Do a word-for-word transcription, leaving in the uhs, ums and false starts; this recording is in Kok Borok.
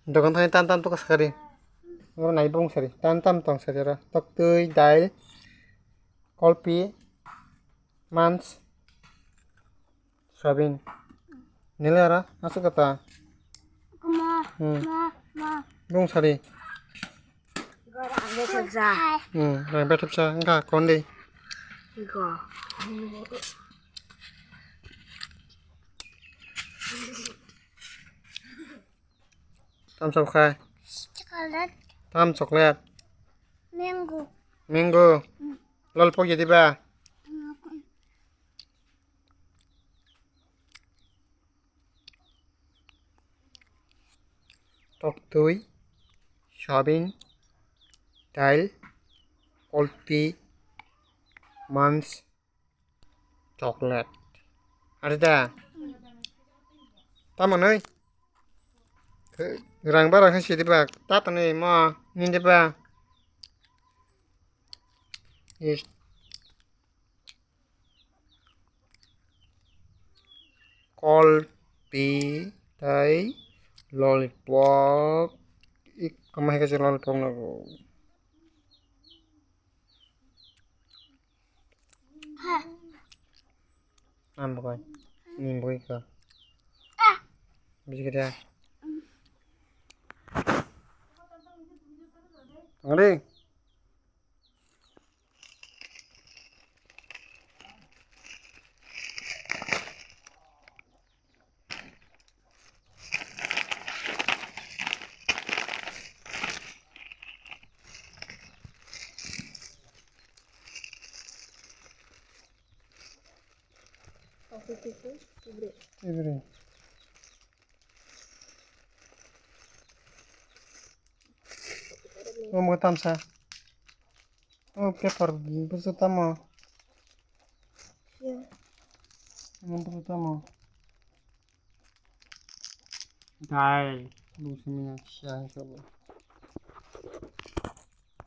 Dogan thani tam tam to sakari. Oro nai bung sari. Tam tam tong sari oro. Toktwi, dail, kolpi, mans, soyabin. Nile oro asuk kata. Ma, Hmm. ma, ma. Bung sari. Gora ang bethok ja. Hmm, ang bethok ja. Engka kondi. Iko. Tam sok khai. Chocolate. Tam chocolate. Mango. Mango. Lollipop jadi ba? Toktwi, soyabin, dail, kolpi, mans, chocolate. Ada da? Tamo noi? Rang bara khe sidi ba? Tata ni mo nindi ba? Is kolpi tei lollipop. Ik kamai khe lollipop nago. Am bwkha. Ni bwkha. Bisi khe. Tangri. Ibri. Omo tamsa. O paper busu tamo. Omo busu tamo. Dai, busu mina siya sabo.